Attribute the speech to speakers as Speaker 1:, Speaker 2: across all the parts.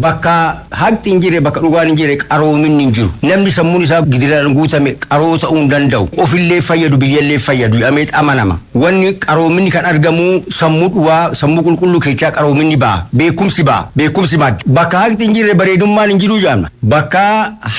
Speaker 1: Bakka haqni hin jirre, bakka dhugaan hin jirre, qaroominni hin jiru. Namni sammuun isaa gidiraan guutame qaroo ta'uu hin danda'u. Ofillee fayyadu, biyyallee fayyadu jedhamee amanama. Wanni qaroominni kan argamu sammuu dhugaa, sammuu qulqulluu keessaa qaroominni ba'a. Beekumsi ba'a. Beekumsi madda. Bakka haqni hin jirre bareedummaan hin jiru jedhama. Bakka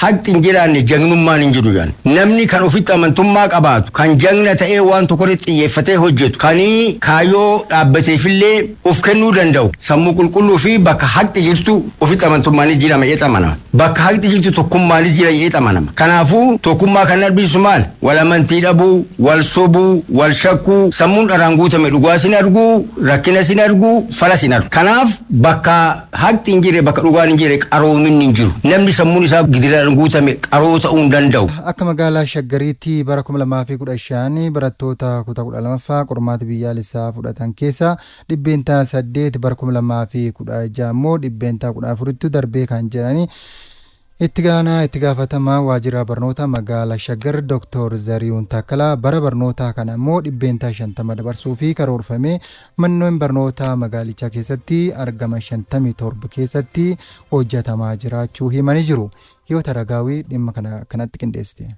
Speaker 1: haqni hin jiraanne jagnummaan hin jiru jedhama. Namni kan ofitti amantummaa qabaatu, kan jagna ta'ee waan tokko irratti xiyyeeffatee hojjetu, kan kaayyoo dhaabbateefillee of kennuu danda'u, sammuu qulqulluu fi bakka haqni jirtu ofitti amantummaanis jira jedhee amanama. Bakka haqni jirtu tokkummaanis jira jedhee amanama. Kanaafuu tokkummaa kan arbisu maal? Wal amantii dhabuu, wal sobuu, wal shakkuu, sammuun dharaan guutame dhugaa sin arguu, rakkina sin arguu, fala sin argu. Kanaaf bakka haqni hin jirre, bakka dhugaan hin jirre, qaroominni hin jiru. Namni sammuun isaa gidiraan guutame qaroo ta'uu hin danda'u.
Speaker 2: Akka magaalaa Shaggariitti bara 2015 barattoota kutaa 12ffaa qormaata biyyaalessaa fudhatan keessaa 8%, bara 2016 immoo 14%tti darbee kan jedhani itti gaanaa itti gaafatamaa waajjira barnoota magaalaa Shaggar Dr. Zariyuun Taakkalaa, bara barnootaa kana immoo 50% dabarsuu fi karoorfamee manneen barnootaa magaalichaa keessatti argaman 57 keessatti hojjetamaa jiraachuu himanii jiru. Hiyoota Ragaawii dhimma kana kanatti qindeessite.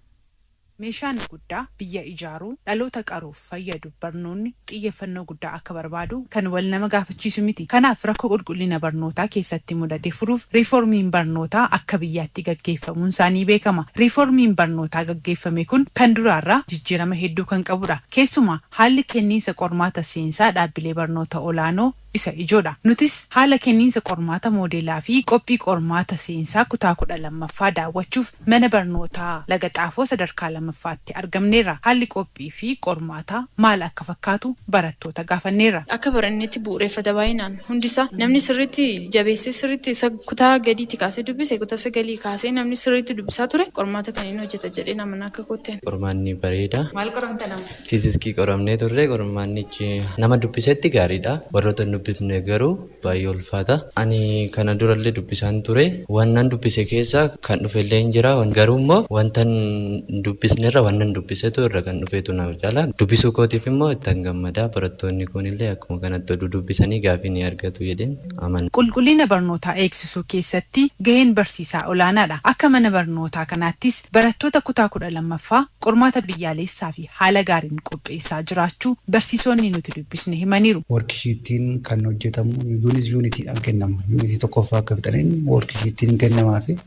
Speaker 3: Meeshaan guddaa biyya ijaaruu, dhaloota qaruuf fayyadu barnoonni xiyyeeffannoo guddaa akka barbaadu kan wal nama gaafachiisu miti. Kanaaf rakkoo qulqullina barnootaa keessatti mudate furuuf riiformiin barnootaa akka biyyaatti gaggeeffamuun isaanii beekama. Riiformiin barnootaa gaggeeffame kun kan duraarraa jijjiirama hedduu kan qabudha. Keessumaa haalli kenniinsa qormaata seensaa dhaabbilee barnoota olaanoo isa ijoodha. Nutis haala kenniinsa qormaata moodeelaa fi qophii qormaata seensaa kutaa 12ffaa daawwachuuf mana barnootaa Laga Xaafoo sadarkaa lammaffaatti argamneerra. Haalli qophii fi qormaataa maal akka fakkaatu barattoota gaafanneerra.
Speaker 4: Akka barannetti bu'uureffata baay'inaan hundisaa. Namni sirriitti jabeessee, sirriitti kutaa gadiitti kaasee dubbise, kutaa sagalii kaasee namni sirriitti dubbisaa ture, qormaata kan inni hojjeta jedhee namana akka kooteen.
Speaker 5: Qormaanni bareeda.
Speaker 3: Maal qoramta nama?
Speaker 5: Fiiziksii qoramnee turre. Qormaannichi nama dubbisetti gaariidha. Warroota hin dubbifne garuu baay'ee ulfaata. Ani kana durallee dubbisaan ture. Wannan dubbise keessaa kan dhufellee hin jira. Garuu immoo wanta hin dubbisnerra wannan dubbisetu irra kan dhufeetu na caala. Dubbisuu kootiif immoo ittan gammada. Barattoonni kunillee akkuma kanatti oduu dubbisanii gaafii ni argatu jedheen amana.
Speaker 3: Qulqullina barnootaa eegsisuu keessatti gaheen barsiisaa olaanaadha. Akka mana barnootaa kanaattis barattoota kutaa 12ffaa qormaata biyyaalessaa fi haala gaariin qopheessaa jiraachuu barsiisonni nuti dubbisne himaniiru.
Speaker 6: Worksheetiin kan hojjetamu yuunis yuunitiidhaan kennama. Yuunitii tokkoffaa akka fixaniin worksheetiin kennamaa fi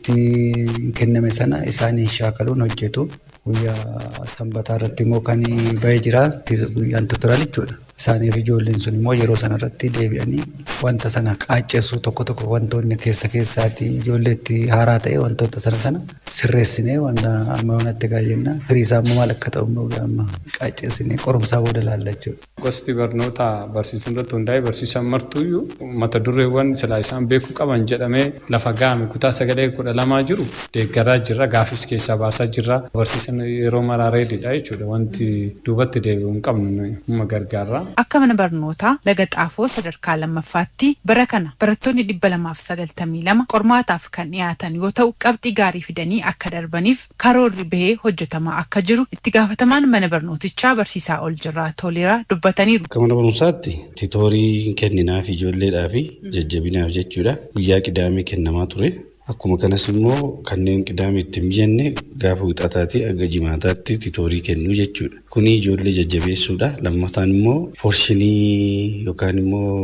Speaker 6: worksheetiin kenname sana isaaniin shaakaluun hojjetu. Guyyaa sanbataa irratti immoo kan bahee jira, guyyaan tutorial jechuudha. Isaaniif ijoolleen sun immoo yeroo sana irratti deebi'anii wanta sana qaaccessuu, tokko tokko wantoonni keessa keessaatii ijoolleetti haaraa ta'e wantoota sana sana sirreessinee wanta amma yoonatti gaayyenna, firii isaa immoo maal akka ta'u immoo amma qaaccessinee qorumsaa booda ilaalla jechuudha.
Speaker 7: Gosti barnoota barsiisuu irratti hundaa'ee barsiisan martuuyyuu mata dureewwan silaa isaan beekuu qaban jedhamee lafa ga'ame kutaa sagalee 12 jiru deeggaraa jirra, gaafis keessaa baasaa jirra. Barsiisan yeroo maraa readydha jechuudha. Wanti duubatti deebi'u hin qabnu, nuyi humma gargaarra.
Speaker 3: Akka mana barnootaa Laga Xaafoo sadarkaa lammaffaatti bara kana barattoonni 292 qormaataaf kan dhiyaatan yoo ta'u, qabxii gaarii fidanii akka darbaniif karoorri bahee hojjetamaa akka jiru itti gaafatamaan mana barnootichaa barsiisaa Oljirraa Toleeraa dubbataniiru.
Speaker 8: Akka mana barumsaatti tutorii kenninaaf ijoolleedhaa fi jajjabinaaf jechuudha. Guyyaa Qidaamee kennamaa ture. Akkuma kanas immoo kanneen Qidaamee itti hin mijanne gaafa Wixataatii hanga Jimaataatti tutorii kennuu jechuudha. Kuni ijoollee jajjabeessuudha. Lammataan immoo portionii yookaan immoo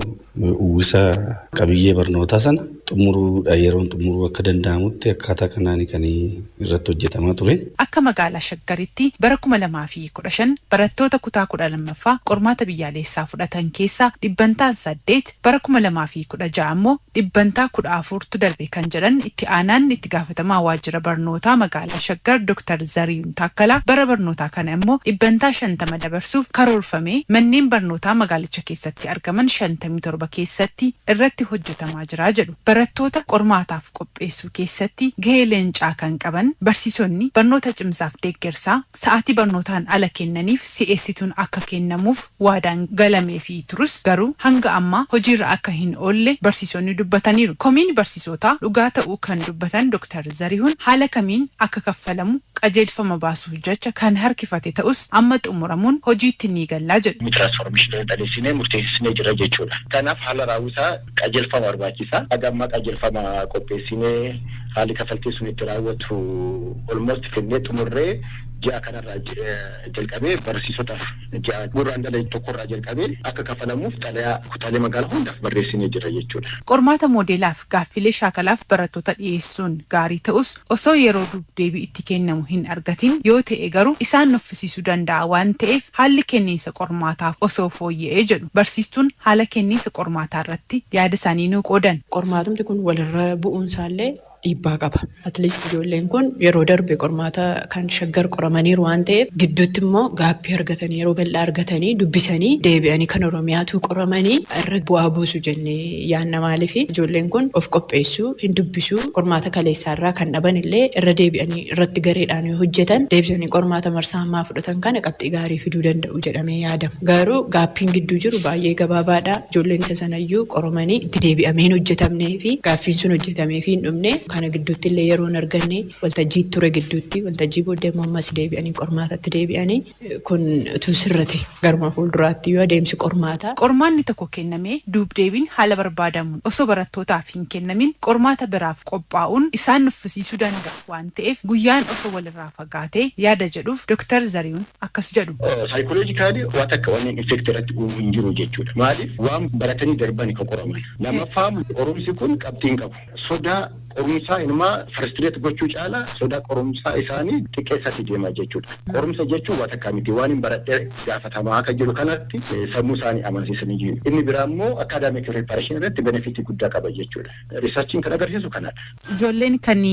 Speaker 8: uwwisa qabiyyee barnootaa sana xumuruudha, yeroon xumuruu akka danda'amutti akkaataa kanaan kan irratti hojjetamaa ture.
Speaker 3: Akka magaalaa Shaggaritti bara 2015 barattoota kutaa 12ffaa qormaata biyyaalessaa fudhatan keessaa 8%, bara 2016 immoo 14%tu darbe kan jedhan itti aanaan itti gaafatamaa waajjira barnootaa magaalaa Shaggar Dr. Zariyuun Taakkalaa, bara barnootaa kana immoo 50% dabarsuuf karoorfamee manneen barnootaa magaalicha keessatti argaman 57 keessatti irratti hojjetamaa jira jedhu. Barattoota qormaataaf qopheessuu keessatti gahee leencaa kan qaban barsiisonni barnoota cimsaaf deeggarsaa sa'aatii barnootaan ala kennaniif si'eessituun akka kennamuuf waadaan galameefii turus, garuu hanga ammaa hojiirra akka hin oolle barsiisonni dubbataniiru. Komiin barsiisotaa dhugaa ta'uu kan dubbatan Dr. Zarihun, haala kamiin akka kaffalamu qajeelfama baasuuf jecha kan harkifate ta'us amma xumuramuun hojiitti ni gallaa jedhu.
Speaker 9: Transformationii dhalessinee murteessisnee jira jechuudha. Kanaaf haala raawwisaa qajeelfama barbaachisa. Haga ammaa Amma qajeelfama qopheessinee haalli kaffaltii sun itti raawwatu almost finnee xumurree, ji'a kanarraa jalqabee barsiisotaaf ji'a Gurraandhala 1rraa jalqabee akka kafalamuuf xalayaa kutaalee magaalaa hundaaf barreessinee jira jechuudha.
Speaker 3: Qormaata moodeelaaf gaaffilee shaakalaaf barattoota dhiyeessuun gaarii ta'us, osoo yeroo dubdeebii itti kennamu hin argatin yoo ta'e garuu isaan nuffisiisuu danda'a waan ta'eef, haalli kenniinsa qormaataaf osoo fooyya'ee jedhu barsiistuun haala kenniinsa qormaataa irratti yaada isaanii nuu qoodan.
Speaker 10: Qormaatumti kun walirra bu'uunsaallee dhiibbaa qaba. At least ijoolleen kun yeroo darbe qormaata kan Shaggar qoramaniiru waan ta'eef, gidduutti immoo gaappii argatanii, yeroo bal'aa argatanii dubbisanii deebi'anii kan Oromiyaatu qoramanii irra bu'aa buusu jennee yaanna. Maaliif, ijoolleen kun of qopheessuu hin dubbisuu, qormaata kaleessaarraa kan dhaban illee irra deebi'anii irratti gareedhaan yoo hojjetan, deebisanii qormaata marsaa ammaa fudhatan kana qabxii gaarii fiduu danda'u jedhamee yaadama. Garuu gaappiin gidduu jiru baay'ee gabaabaadha. Ijoolleen isa sanayyuu qoramanii itti deebi'amee hin hojjetamnee fi gaaffiin sun hojjetamee fi hin dhumne, kana gidduutti illee yeroo hin arganne, waltajjii ture gidduutti, waltajjii booddee immoo ammas deebi'anii qormaatatti deebi'anii, kun utuu sirrate garuma fuulduraatti yoo adeemsi qormaataa.
Speaker 3: Qormaanni tokko kennamee duubdeebiin haala barbaadamuun osoo barattootaaf hin kennamin qormaata biraaf qophaa'uun isaan nuffisiisuu danda'a waan ta'eef, guyyaan osoo walirraa fagaatee yaada jedhuuf Dooktar Zariyuun akkas jedhu.
Speaker 9: Psychologically waa takka wanni effect irratti uumuu hin jiru jechuudha. Maaliif, waan baratanii darban kan qoraman. Lammaffaa, qorumsi kun qabxii hin qabu. Sodaa qorumsaa inumaa frustrate gochuu caala sodaa qorumsaa isaanii xiqqeessatti deema jechuudha. Qorumsa jechuun waa takka miti, waan hin baradhee gaafatamaa akka jiru kanatti sammuu isaanii amansiisanii jiru. Inni biraa immoo academic preparation irratti benefit guddaa qaba jechuudha. Researchiin kan agarsiisu kanadha.
Speaker 3: Ijoolleen kan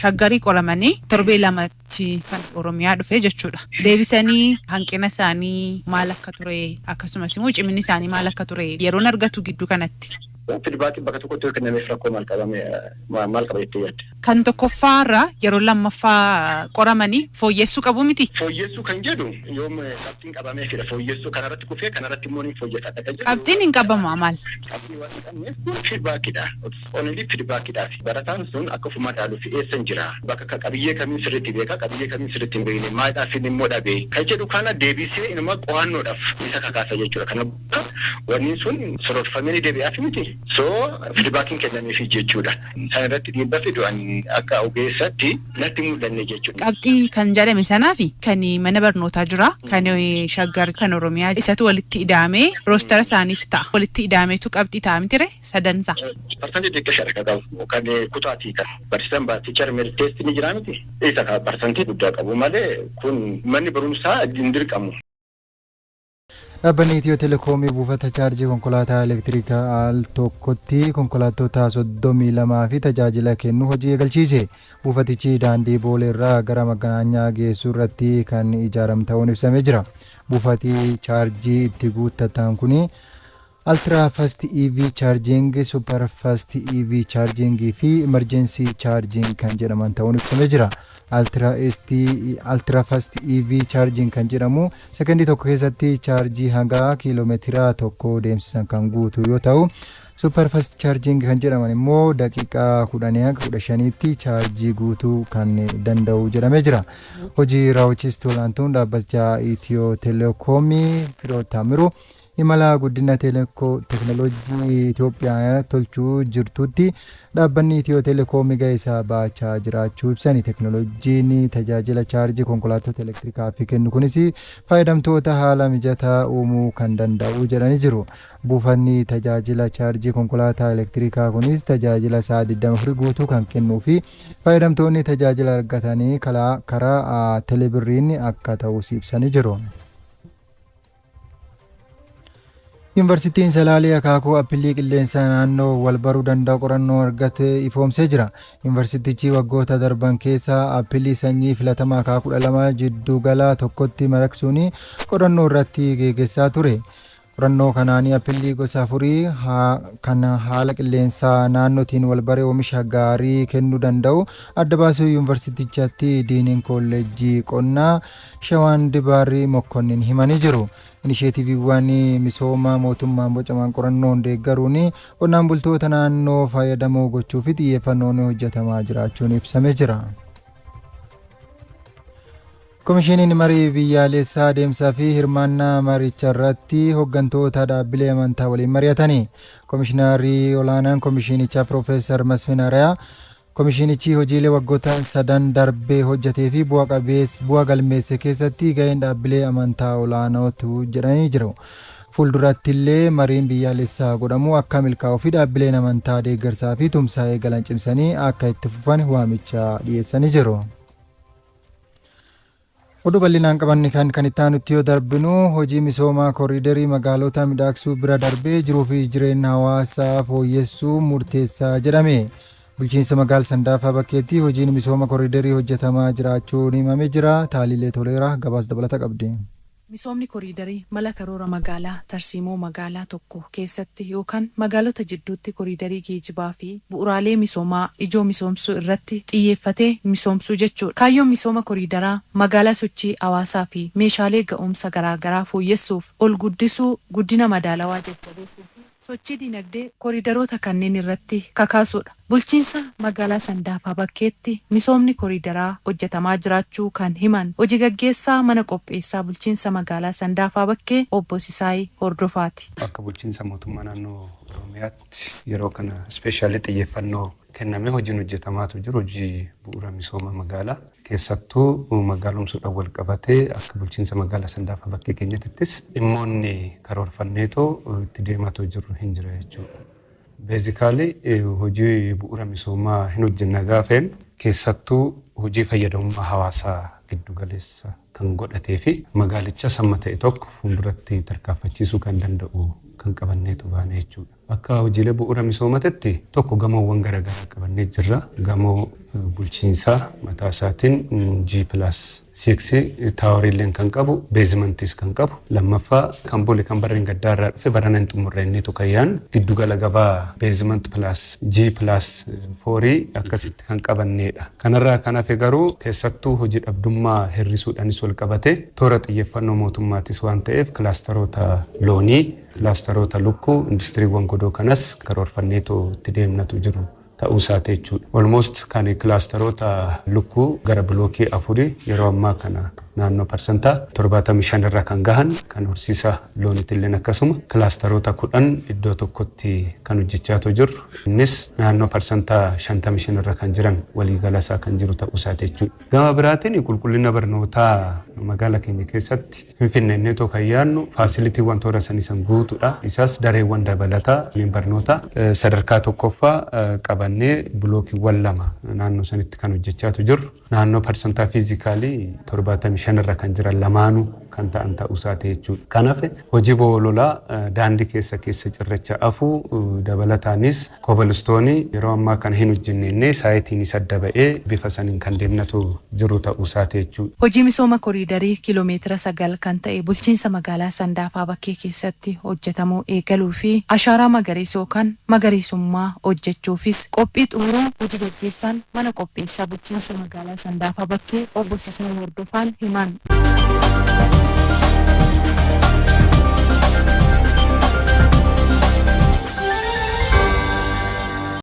Speaker 3: Shaggarii qoramanii torbee 2tti kan Oromiyaa dhufe jechuudha. Deebisanii hanqina isaanii maal akka ture, akkasumas immoo ciminni isaanii maal akka ture yeroon argatu gidduu kanatti.
Speaker 9: Feedbackiin bakka tokkotti yoo kennameef rakkoo maal qabame, maal qaba jettee yaadde?
Speaker 3: Kan tokkoffaarra yeroo lammaffaa qoramanii fooyyessuu qabu miti.
Speaker 9: Fooyyessuu kan jedhu yoom qabxiin qabameefidha. Fooyyessuu kanarratti kufee kanarratti immoo ni fooyyeffadha kan jedhu.
Speaker 3: Qabxiin hin qabamu maal?
Speaker 9: Qabxii waan hin qabneef kun feedbackiidha. Only feedbackiidhaaf. Barataan sun akka ofuma dhaaluuf eessan jira. Bakka qabiyyee kamiin sirriitti beeka, qabiyyee kamiin sirriitti hin beekne, maaliidhaaf inni immoo dhabe kan jedhu kana deebisee inuma qo'annoodhaaf isa kakaasa jechuudha. Kana wanni sun sororfamee ni deebi'aaf miti. So feedbackiin kennameefii jechuudha. Sana irratti dhiibbaa fidu ani akka ogeessatti natti mul'anne jechuudha.
Speaker 3: Qabxii kan jedhame sanaa fi kan mana barnootaa jira, kan Shaggar, kan Oromiyaa isatu walitti ida'amee roster isaaniif ta'a. Walitti ida'ameetu qabxii ta'a mitire sadansaa.
Speaker 9: Parsantii xiqqaa kan qabu kan kutaatii kan barsiisan teacher merit test ni jira miti. Isa kan parsantii guddaa qabu malee kun manni barumsaa hin dirqamu.
Speaker 2: Dhaabbanni Itiyoo Telekoomii buufata chaarjii konkolaataa elektirikaa al tokkotti konkolaattota 32 fi tajaajila kennu hojii eegalchiise. Buufatichi daandii Boolee irraa gara Maganaanyaa geessu irratti kan ijaaramu ta'uun ibsamee jira. Buufati chaarjii itti guuttatan kuni Ultra Fast EV Charging, Super Fast EV Charging fi Emergency Charging kan jedhaman ta'uun ibsamee jira. Ultra Fast EV Charging kan jedhamu sekondii 1 keessatti chaarjii hanga kiiloomeetira 1 deemsisan kan guutu yoo ta'u, Super Fast Charging kan jedhaman immoo daqiiqaa 10 hanga 15tti chaarjii guutuu kan danda'u jedhamee jira. Hojii raawwachiistuu olaantuun dhaabbata Itiyoo Telekoomii Firoot Taamiruu imala guddina teekinooloojii Itoophiyaa tolchuu jirtutti dhaabbanni Itiyoo Telekoomii gahee isaa baachaa jiraachuu ibsani. Teekinooloojiin tajaajila chaarjii konkolaattota elektirikaa fi kennu kunis fayyadamtoota haala mijataa uumuu kan danda'u jedhanii jiru. Buufanni tajaajila chaarjii konkolaataa elektirikaa kunis tajaajila sa'a 24 guutuu kan kennuu fi fayyadamtoonni tajaajila argatanii karaa teelebirriin akka ta'us ibsanii jiru. Yuunivarsiitiin Salaalee akaakuu appilii qilleensa naannoo wal baruu danda'u qorannoo argate ifoomsee jira. Yuunivarsiitichi waggoota darban keessa appilii sanyii filatamaa akaakuu 12 jiddu gala tokkotti madaqsuun qorannoo irratti geggeessaa ture. Qorannoo kanaan appilii gosa afurii kan haala qilleensaa naannootiin wal bare oomisha gaarii kennuu danda'u adda baasuu yuunivarsiitichatti diiniin kolleejjii qonnaa Shawaan Dibaarii Mokkonnin himanii jiru. Inisheetiiviiwwan misooma mootummaan bocaman qorannoon deeggaruun qonnaan bultoota naannoo fayyadamoo gochuu fi xiyyeeffannoon hojjetamaa jiraachuun ibsamee jira. Komishiniin marii biyyaalessaa adeemsaa fi hirmaannaa maricha irratti hooggantoota dhaabbilee amantaa waliin mari'atanii. Komishinarri olaanaan komishinichaa Piroofeesar Masfin Arayaa komishinichi hojiilee waggoota sadan darbee hojjetee fi bu'a galmeesse keessatti gaheen dhaabbilee amantaa olaanootu jedhanii jiru. Fuulduratti illee mariin biyyaalessaa godhamu akka milkaa'uu fi dhaabbileen amantaa deeggarsaa fi tumsaa eegalan cimsanii akka itti fufan waamicha dhiyeessanii jiru. Oduu bal'inaan qabanne kan itti aanutti yoo darbinu, hojii misoomaa koriidarii magaalota miidhagsuu bira darbee jiruu fi jireenya hawaasaa fooyyessuu murteessaa jedhame. Bulchiinsa magaalaa Sandaafaa Bakkeetti hojiin misooma koriidarii hojjetamaa jiraachuun himamee jira. Taalilee Toleeraa gabaasa dabalata qabdi.
Speaker 3: Misoomni koriidarii mala karoora magaalaa tarsiimoo magaalaa tokko keessatti yookaan magaalota jidduutti koriidarii geejibaa fi bu'uuraalee misoomaa ijoo misoomsuu irratti xiyyeeffatee misoomsuu jechuudha. Kaayyoon misooma koriidaraa magaalaa sochii hawaasaa fi meeshaalee ga'umsa garaagaraa fooyyessuuf, ol guddisuu, guddina madaalawaa jajjabeessuu fi sochii dinagdee koriidaroota kanneen irratti kakaasuudha. Bulchiinsa magaalaa Sandaafaa Bakkeetti misoomni koriidaraa hojjetamaa jiraachuu kan himan hojii gaggeessaa mana qopheessaa bulchiinsa magaalaa Sandaafaa Bakkee Obbo Sisaay Hordofaati.
Speaker 7: Akka bulchiinsa mootummaa naannoo Oromiyaatti yeroo kana specially xiyyeeffannoo kennamee hojiin hojjetamaatu jiru hojii bu'uura misooma magaalaa, keessattuu magaalomsuudhaan wal qabatee akka bulchiinsa magaalaa Sandaafaa Bakkee keenyattis dhimmoonni karoorfanneetoo itti deemaatoo jirru hin jira jechuudha. Basically, hojii bu'uura misoomaa hin hojjenna gaafeen keessattuu hojii fayyadamummaa hawaasaa giddu galeessa kan godhatee fi magaalicha samma ta'e tokko fuulduratti tarkaanfachiisuu kan danda'u kan qabanneetu baane jechuudha. Akka hojiilee bu'uura misoomatitti tokko gamoowwan garaagaraa qabannee jirra. Gamoo bulchiinsaa mataa isaatiin G+6 toweriilleen kan qabu, basementiis kan qabu. Lammaffaa kan bole kan barreen gaddaa irraa dhufe barana hin xumurre innitu kayyaan giddugala gabaa basement plus G+4 akkasitti kan qabanneedha. Kanarraa kan hafe garuu keessattuu hojii dhabdummaa hir'isuudhaanis wal qabate toora xiyyeeffannoo mootummaatis waan ta'eef clusteroota loonii, clusteroota lukkuu, industiriiwwan godoo kanas karoorfanneetu itti deemnatu jiru ta'uu isaati jechuudha. Almost kan clusteroota lukkuu gara blockii afurii yeroo ammaa kana naannoo 75% irra kan gahan, kan horsiisa looniitillee akkasuma clusteroota 10 iddoo tokkotti kan hojjechaatu jiru. Innis naannoo 55% irra kan jiran waliigala isaa kan jiru ta'uu isaati jechuudha. Gama biraatiin qulqullina barnootaa magaalaa keenya keessatti Finfinnee inni tokko kan yaadnu facilitywwan toora sanii san guutuudha. Isaas dareewwan dabalataa barnoota sadarkaa tokkoffaa qabannee blockiiwwan lama naannoo sanitti kan hojjechaatu jiru. Naannoo physically 75% irra kan jiran lamaanuu kan ta'an ta'uu isaati jechuudha. Kanaaf hojii bololaa daandii keessa keessa cirracha afuu, dabalataanis cobblestoneii yeroo ammaa kana hin hojjenne, siteiinis adda ba'ee bifa saniin kan deemnatu jiru ta'uu isaati jechuudha.
Speaker 3: Hojii misooma koriidarii kiiloomeetira 9 kan ta'e bulchiinsa magaalaa Sandaafaa Bakkee keessatti hojjetamuu eegaluu fi ashaaraa magariisa yookaan magariisummaa hojjechuufis qophii xumuruu hojii gaggeessaan mana qopheessaa bulchiinsa magaalaa Sandaafaa Bakkee Obbo Sisaa Hordofaan himan.